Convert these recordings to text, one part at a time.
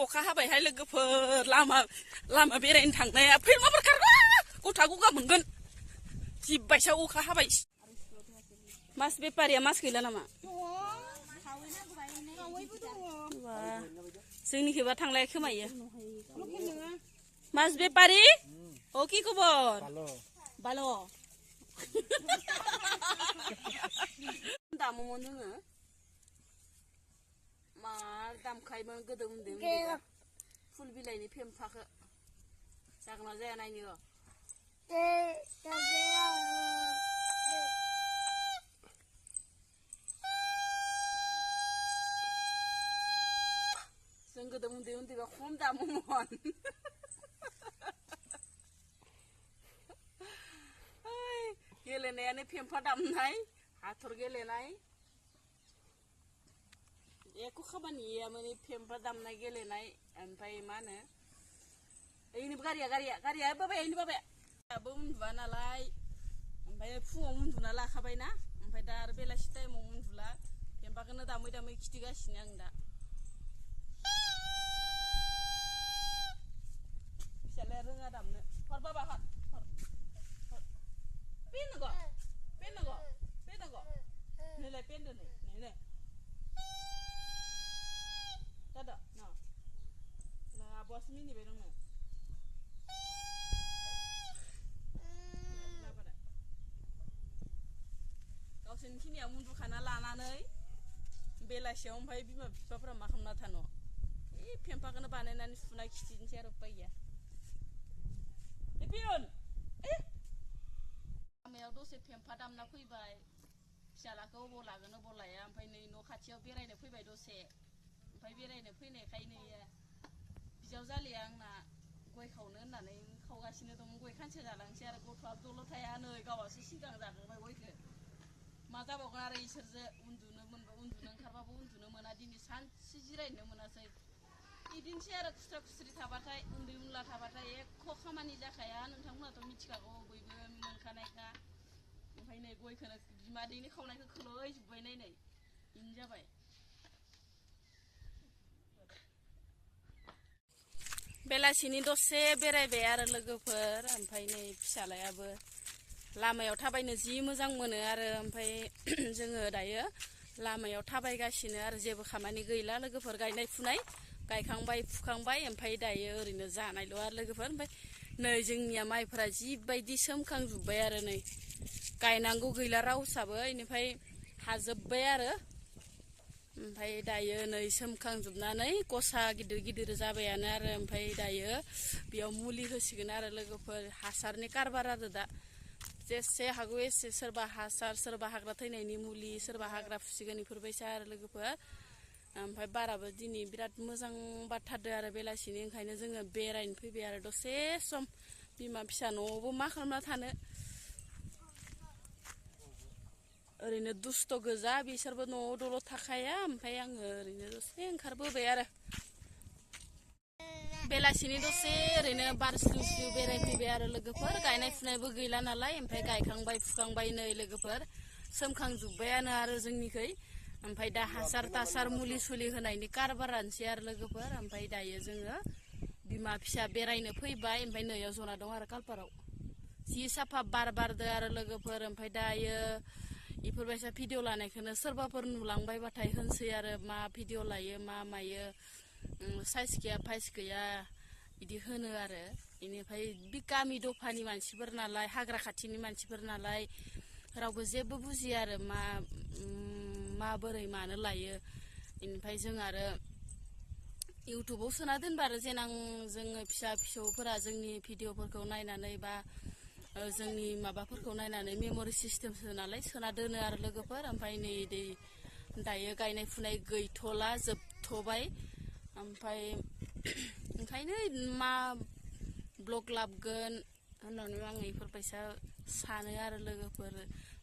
अखा हाबायहाय लोगोफोर लामा बेरायनो थांनाया फिल्माफोर खारबा गथा गगा मोनगोन जिबायसा अखा हाबाय मास बेपारिया मास गैला नामा जोंनिखैबा थांलाय खोमायो मास बेपारि अ कि खबर बाल' दामोमोन जोङो मा दामखायोमोन गोदो उन्दै उन्दैबा फुल बिलाइनि फेम्फाखौ जागोन ना जाया नायनो जों गोदो उन्दै उन्दैबा खम दामोमोन गेलेनायानो फेम्फा दामनाय हाथर गेलेनाय एख' खामानि गैया माने फेम्फा दामनाय गेलेनाय ओमफ्राय मा होनो ओइनिबो गारिया बाबाया ओइनि बाबाया दाबो उन्दुआ नालाय ओमफ्राय फुङाव उन्दुना लाखाबायना ओमफ्राय दा आरो बेलासि टाइमाव उन्दुला फेम्फाखौनो दामै दामै खिथिगासिनो आं दा फिसालाया रोङा दामनो हर बाबा हर पेनगो नैलाय पेनदो नै दादा ना आब'आसो मिनिबाय दं गावसोरनि खिनिया उन्दुखाना लानानै बेलासियाव ओमफ्राय बिमा बिफाफोरा मा खालामना थानो ए फेम्फाखौनो बानायनानै सुनाय खिथिनोसै आरो उपाय गैया लामायाव दसे फेम्फा दामना फैबाय फिसालाखौ अबाव लागोन अबाव लाया ओमफ्राय नै न' खाथियाव बेरायनो फैबाय दसे ओमफ्राय बेरायनो फैनायखाय नै बिजावजालिया आंना गय खावनो होननानै खावगासिनो दं गय खानसे जालांसै आरो गथ'आ दल' थाया नै गावहासो सिगां जाग्रोबाय गयखौ मा जाबावगोन आरो इसोरजो उन्दुनो ओंखारबाबो उन्दुनो मोना दिनै सानसे जिरायनो मोनासै बिदिनोसै आरो खुस्रा खुस्रि थाबाथाय उन्दै उनला थाबाथाय एख' खामानि जाखाया नोंथांमोनाथ' मिथिखागौ बयबो मोनखानायखा ओमफ्राय नै गयखौनो बिमादैनि खावनायखौ खोलैजोब्बाय नै बिनो जाबाय बेलासिनि दसे बेरायबाय आरो लोगोफोर ओमफ्राय नै फिसालायाबो लामायाव थाबायनो जि मोजां मोनो आरो ओमफ्राय जोङो दायो लामायाव थाबायगासिनो आरो जेबो खामानि गैला लोगोफोर गायनाय फुनाय गायखांबाय फुखांबाय ओमफ्राय दायो ओरैनो जानायल' आरो लोगोफोर ओमफ्राय नै जोंनिया माइफोरा जिबायदि सोमखांजोब्बाय आरो नै गायनांगौ गैला रावसाबो इनिफ्राय हाजोब्बाय आरो ओमफ्राय दायो नै सोमखांजोबनानै गसा गिदिर गिदिर जाबायानो आरो ओमफ्राय दायो बेयाव मुलि होसिगोन आरो लोगोफोर हासारनि कारबार आरो दा जेसे हागौ एसे सोरबा हासार सोरबा हाग्रा थैनायनि मुलि सोरबा हाग्रा फुसिगोन इफोरबायसा आरो लोगोफोर ओमफ्राय बाराबो दिनै बिराद मोजां बारथारदों आरो बेलासिनि ओंखायनो जोङो बेरायनो फैबाय आरो दसे सम बिमा फिसा न'आवबो मा खालामना थानो ओरैनो दुस्थ' गोजा बिसोरबो न'आव दलद थाखाया ओमफ्राय आङो ओरैनो दसे ओंखारबोबाय आरो बेलासिनि दसे ओरैनो बार स्लिउ स्लिउ बेरायफैबाय आरो लोगोफोर गायनाय फुनायबो गैला नालाय ओमफ्राय गायखांबाय फुखांबाय नै लोगोफोर सोमखांजोब्बायानो आरो जोंनिखै ओमफ्राय दा हासार तासार मुलि सुलि होनायनि कारबारानोसै आरो लोगोफोर ओमफ्राय दायो जोङो बिमा फिसा बेरायनो फैबाय ओमफ्राय नैयाव जना दं आरो कालपाराव जि साफा बार बारदो आरो लोगोफोर ओमफ्राय दायो इफोरबायसा भिडिअ लानायखौनो सोरबाफोर नुलांबायबाथाय होनसै आरो मा भिडिअ लायो मा मायो साइज गैया फाइस गैया बिदि होनो आरो बेनिफ्राय बे गामि दफानि मानसिफोर नालाय हाग्रा खाथिनि मानसिफोर नालाय रावबो जेबो बुजिया आरो माबोरै मानो लायो बेनिफ्राय जों आरो इउटुबाव सोना दोनबा आरो जेनां जोङो फिसा फिसौफोरा जोंनि भिडिअफोरखौ नायनानै बा जोंनि माबाफोरखौ नायनानै मेम'रि सिस्टेमसो नालाय सोना दोनो आरो लोगोफोर ओमफ्राय नै दायो गायनाय फुनाय गैथ'ला जोबथ'बाय ओमफ्राय ओंखायनो मा ब्लग लाबगोन होननानै आं इफोरबायसा सानो आरो लोगोफोर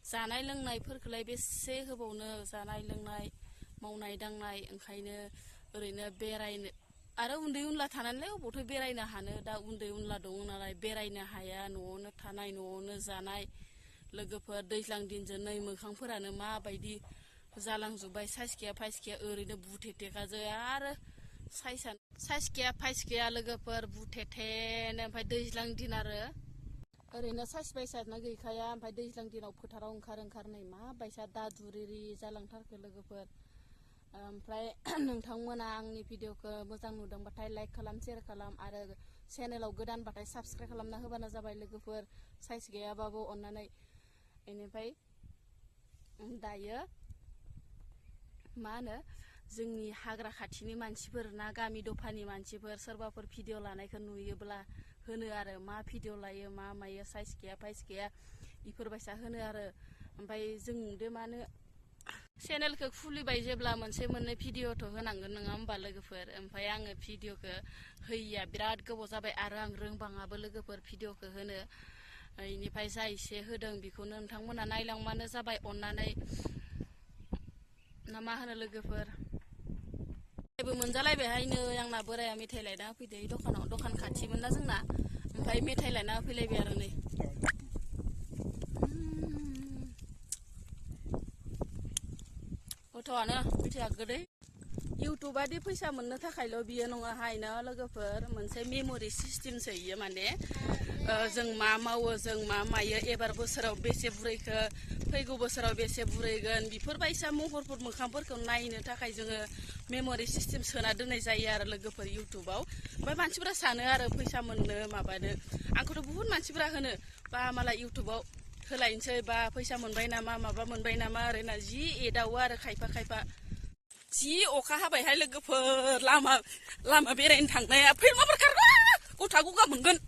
जानाय लोंनायफोरखौलाय बेसे होबावनो जानाय लोंनाय मावनाय दांनाय ओंखायनो ओरैनो बेरायनो आरो उन्दै उनला थानानैलाय अबावथो बेरायनो हानो दा उन्दै उनला दङ नालाय बेरायनो हाया न'आवनो थानाय न'आवनो जानाय लोगोफोर दैज्लां दिनजों नै मोखांफोरानो माबायदि जालांजोब्बाय साइस गैया फाइस गैया ओरैनो बुथेथेखाजों आरो साइज गैया फाइस गैया लोगोफोर बुथेथेन ओमफ्राय दैज्लां दिन आरो ओरैनो साइज बायसाना गैखाया ओमफ्राय दैज्लां दिनाव फोथाराव ओंखार नै मा बायसा दादुरिरि जालांथारखो लोगोफोर ओमफ्राय नोंथांमोना आंनि भिडिअखौ मोजां नुदोंबाथाय लाइक खालाम शेयार खालाम आरो चेनेलाव गोदानबाथाय साबस्क्राइब खालामना होबानो जाबाय लोगोफोर साइज गैयाबाबो अननानै बेनिफ्राय दायो मा होनो जोंनि हाग्रा खाथिनि मानसिफोर ना गामि दफानि मानसिफोर सोरबाफोर भिडिअ लानायखौ नुयोब्ला होनो आरो मा भिडिअ लायो मा मायो साइज गैया फाइस गैया इफोरबायसा होनो आरो ओमफ्राय जोंदो मानो चेनेलखौ खुलिबाय जेब्ला मोनसे मोननै भिडिअथ' होनांगोन नङा होमबा लोगोफोर ओमफ्राय आङो भिडिअखौ होयिया बिराद गोबाव जाबाय आरो आं रोंबाङाबो लोगोफोर भिडिअखौ होनो बेनिफ्राय जा एसे होदों बेखौनो नोंथांमोना नायलांबानो जाबाय अननानै ना मा होनो लोगोफोर मोनजालायबायहायनो आंना बोराया मेथाइ लायना फैदो दखानाव दखान खाथिमोन ना जोंना ओमफ्राय मेथाइ लायना फैलायबाय आरो नै गथ'आनो मेथाइया गोदै इउटुबादि फैसा मोननो थाखायल' बियो नङा हायना लोगोफोर मोनसे मेम'रि सिस्टेमसो इयो माने जों मा मावो जों मा मायो एबार बोसोराव बेसे बुरैखो फैगौ बोसोराव बेसे बुरैगोन बेफोरबायसा महरफोर मोखांफोरखौ नायनो थाखाय जोङो मेम'रि सिस्टेम सोना दोननाय जायो आरो लोगोफोर इउटुबाव ओमफ्राय मानसिफोरा सानो आरो फैसा मोननो माबानो आंखौथ' बुहुत मानसिफोरा होनो बा मालाय इउटुबाव होलायनोसै बा फैसा मोनबाय नामा माबा मोनबाय नामा ओरैना जि एदावो आरो खायफा जि अखा हाबायहाय लोगोफोर लामा बेरायनो थांनाया फै माबार खारबा गथा गगा मोनगोन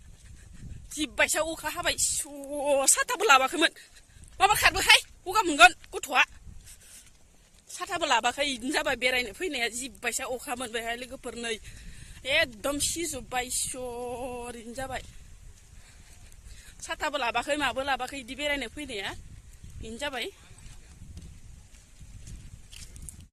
जिबायसा अखा हाबाय साथाबो लाबाखैमोन माबा खारबोहाय गगा मोनगोन गथ'आ साथाबो लाबाखै इदिनो जाबाय बेरायनो फैनाया जिबायसा अखा मोनबायहाय लोगोफोर नै एकदम सिजोब्बाय ओरैनो जाबाय साथाबो लाबाखै माबो लाबाखै इदि बेरायनो फैनाया बेनो जाबाय